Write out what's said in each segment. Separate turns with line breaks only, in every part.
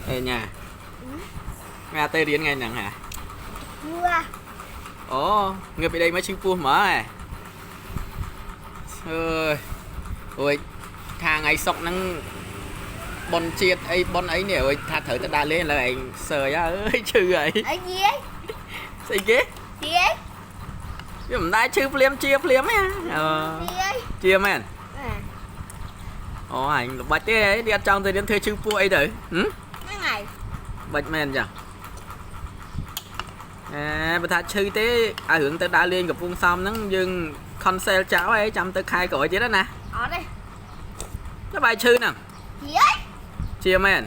អេញ៉ាម៉ែទៅរៀនថ្ងៃហ្នឹងហ่ะ
វ៉ា
អូងើបពីដីមកឈឺពោះហ្មងហ៎អើយអូយថាថ្ងៃសុកហ្នឹងប៉ុនជាតិអីប៉ុនអីនេះអូយថាត្រូវទៅដើរលេងឥឡូវឯងសើយអើយឈឺអី
អីយី
ស្អីគេ
យី
វាមិនដែរឈឺភ្លាមជាភ្លាមទេអឺ
យី
ជាមែនអូអញល្បាច់ទេអីអត់ចង់ទៅរៀនធ្វើឈឺពោះអីទៅហឹម
ហ្នឹងហើយ
បាច់មែនចាអេបើថាឈឺទេឲ្យរឿងទៅដើរលេងកំពង់សោមហ្នឹងយើង cancel ចោលហើយចាំទៅខែក្រោយទៀតណា
អត់ទេ
ចុះបាយឈឺហ្នឹង
យី
ជាមែន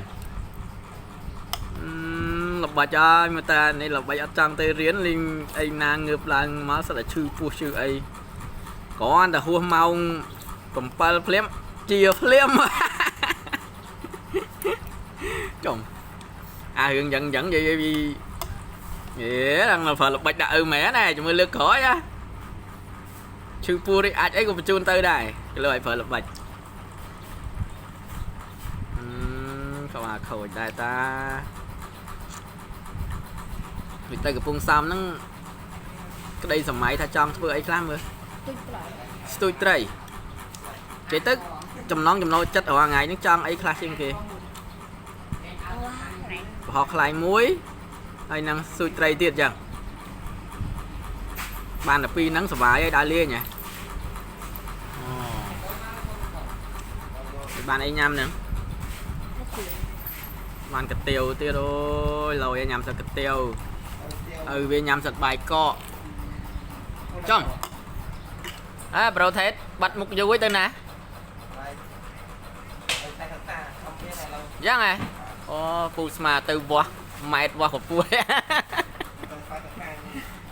អឺល្បាច់ហើយមើលតានេះល្បាច់អត់ចង់ទៅរៀនលេងអីណាងើបឡើងមកសិតតែឈឺពោះឈឺអីគ្រាន់តែហួសម៉ោង7ភ្លាមជាភ្លាម ចំអារឿងយ៉ាងយ៉ាងនិយាយពីអេដល់មកប្រើល្បិចដាក់ឪមែនណាជាមួយលើកក្រោយណាឈឺពោះនេះអាចអីក៏បញ្ជូនទៅដែរគេលើឲ្យប្រើល្បិចអឺក្បាលខូចដែរតាវាទៅកំពង់សោមហ្នឹងក្តីសម័យថាចង់ធ្វើអីខ្លះមើល
ទុយប្រយ
ស្ទូចត្រីគេទៅចំណងចំណូលចិត្តរាល់ថ្ងៃហ្នឹងចង់អីខ្លះជាងគេប្រហោះខ្លែងមួយហើយនឹងស្ទូចត្រីទៀតចឹងបានតែពីរហ្នឹងសុបាយហើយដើរលេងហ៎អូបានអីញ៉ាំហ្នឹងបានកាទៀវទៀតអូយឡយញ៉ាំសិតកាទៀវឪវាញ៉ាំសិតបាយកកចំអើប្រូថេតបាត់មុខយូរហើយទៅណា យ៉ាងហ៎អូពូស្មាទៅវាស់ម៉ែត្រវាស់កម្ពស់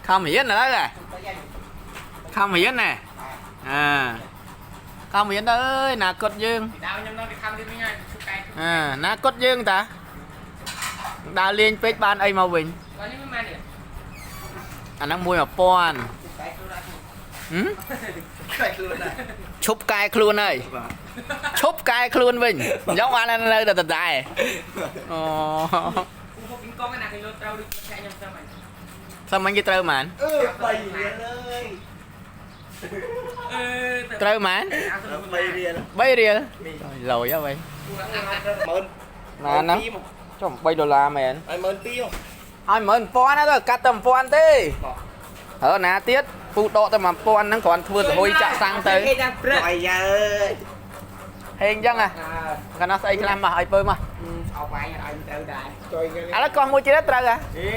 ខំរៀនឥឡូវហ៎ខំរៀនណាអាខំរៀនទៅអើយណាគត់យើង
ដើមខ្ញុំនៅពីខំទៀតវិញហើយឈប់កែ
អាណាគត់យើងតាដើរលេងពេកបានអីមកវិញ
គាត់នេះមិនមែនទេ
អាហ្នឹងមួយ1000ហឹមឈប់កែខ្លួនហើយឈប់កែខ្លួនវិញអញ្ចឹងបាននៅតែដដែលអូ
ពូហូបពីងកងណាគេលោត្រូវដូចឆែកខ្ញុំសឹមហើយ
សមមិញគេត្រូវហ្មង
អឺ3រៀលអើយ
អឺ
ត្រូវហ្មង
3រៀល
3រៀលលយហ៎វិញ
ម៉ឺន
ណាហ្នឹងចុះ3ដុល្លារមែន
ឲ្យ12000
ឲ្យ11000ណាទៅកាត់តែ1000ទេហើណាទៀតពូដកតែ1000ហ្នឹងគ្រាន់ធ្វើសហុយចាក់សាំងទៅ
គេចាំព្រឹក
អាយ៉ាអើយ
ហេងអញ្ចឹងហ៎កណ្ដោះស្អីខ្លះមកឲ្យពើមក
អោវាយឲ្យត្រូវដែរ
ចុយគេ
ឥឡូវកោះមួយទៀតត្រូវហ៎
អេ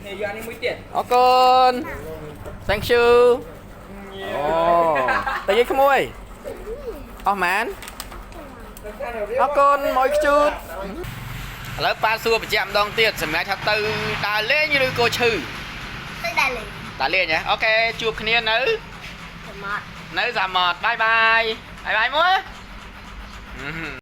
នេះយកនេះមួយទៀត
អរគុណ Thank you អូតែយីក្មួយអស់ម៉ានអរគុណមួយខ្ជូតឥឡូវប៉ាសួរបញ្ជាក់ម្ដងទៀតសម្រាប់ថាទៅដើរលេងឬក៏ឈឺ
ទៅដែរលេង
ដើរលេងហ៎ OK ជួបគ្នានៅ
សមាត់
នៅសាម៉ត bye bye bye bye មួយ